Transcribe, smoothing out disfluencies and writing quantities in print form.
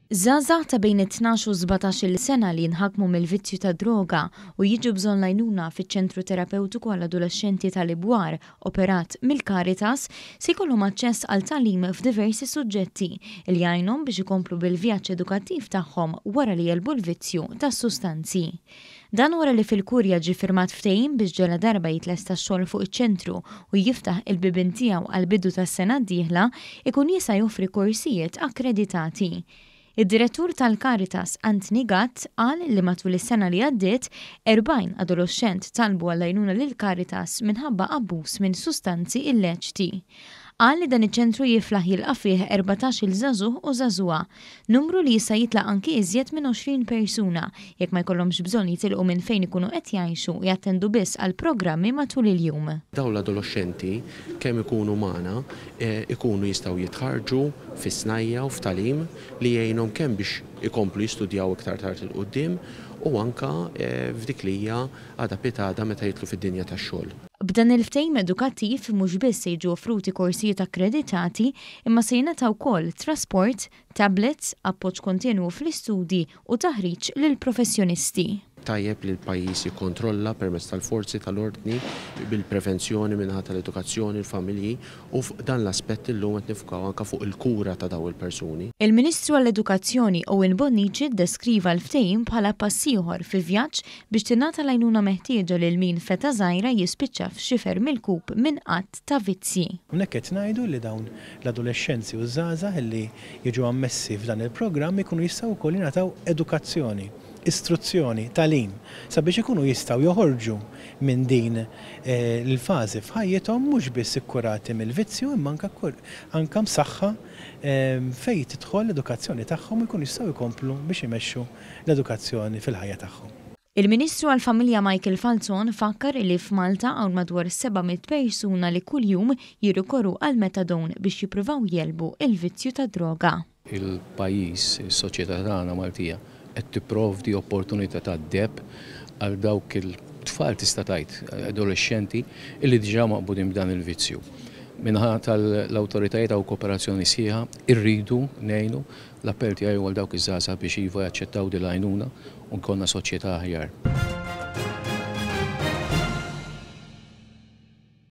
Żgħażagħ ta' bejn it-tnax u s-sbatax-il sena li jinħakmu mill-vizzju tad-droga u jiġu bżonn l-għajnuna fiċ-Ċentru Terapewtiku għall-Adolexxenti tal-Ibwar operat mill-Caritas se jkollhom aċċess għal tagħlim f'diversi suġġetti li jgħinhom biex ikomplu bil-vjaġġ edukattiv tagħhom wara li jegħlbu l-vizzju tas-sustanzi. Dan wara li fil-Kurja ġie firmat ftehim biex ġaladarba jitlesta x-xogħol fuq iċ-ċentru u jiftaħ il-bibien tiegħu għall-bidu tas-sena d-dieħla, ikun jisa' joffri korsijiet akkreditati. Id-Direttur tal-Caritas Anthony Gatt qal li matul is-sena li għaddiet, 40 adoloxxent talbu għall-għajnuna lill-Caritas minħabba abbuż minn sustanzi illeċti. Qal li dan iċ-ċentru jiflaħ jilqa' fih 14-il żagħżugħ u żagħżugħa, numru li jista' jitla' anki iżjed minn 20 persuna jekk ma jkollhomx bżonn jitilqu minn fejn ikunu qed jgħixu u jattendu biss għal programmi matul il-jum. Dawn l-adoloxxenti kemm ikunu magħna ikunu jistgħu jitħarrġu fi snajja' u f'tagħlim li jgħinhom kemm biex ikomplu jistudjaw iktar tard 'il quddiem u anke f'dik li hija għada pitgħada meta jidħlu fid-dinja tax-xogħol. B'dan il-ftehim edukattiv mhux biss se jiġu offruti korsijiet akkreditati imma se jingħata wkoll trasport, tablets, appoġġ kontinwu fl-istudji u taħriġ lill-professjonisti. Tajjeb li l-pajjiż jikkontrolla permezz tal-forzi tal-ordni, bil-prevenzjoni min-naħa tal-edukazzjoni, il-familji u fuq dan l-aspett illum qed nifukaw anke fuq il-kura ta' dawn il-persuni. Il-Ministru għall-Edukazzjoni Owen Bonnici ddeskriva l-ftehim bħala pass ieħor fi vjaġġ biex tingħata l-għajnuna meħtieġa lil min f'età żgħira jispiċċa f'xifer milkub minn għadd ta' vizzji. Hawnhekk qed ngħidu li dawn l-adolexxenzi u ż-żgħażagħ li jiġu ammessi f'dan il-programm ikunu jistgħu wkoll jingħataw edukazzjoni, istruzzjoni, tagħlim, sabiex ikunu jistgħu joħorġu minn din l-fażi f'ħajjithom mhux biss ikkurati mill-vizzju imma anke anke msaħħa fejn tidħol l-edukazzjoni tagħhom u jkunu jistgħu jkomplu biex imexxu l-edukazzjoni fil-ħajja tagħhom. Il-Ministru għall-Familja Michael Falzon fakkar li f'Malta hawn madwar 700 persuna li kuljum jirrikorru għall-methadone biex jippruvaw jegħlbu l-vizzju tad-droga. Il-pajjiż, is-soċjetà tagħna Maltija qed tipprovdi opportunità tad-deheb għal dawk it-tfal tista' tgħid, adolexxenti, illi diġà maqbudin b'dan il-vizzju. Min-naħa tal-awtoritajiet hawn kooperazzjoni sħiħa, irridu ngħinu. L-appell tiegħi huwa għal dawk iż-żgħażagħ biex iva jaċċettaw din l-għajnuna u nkollna soċjetà aħjar.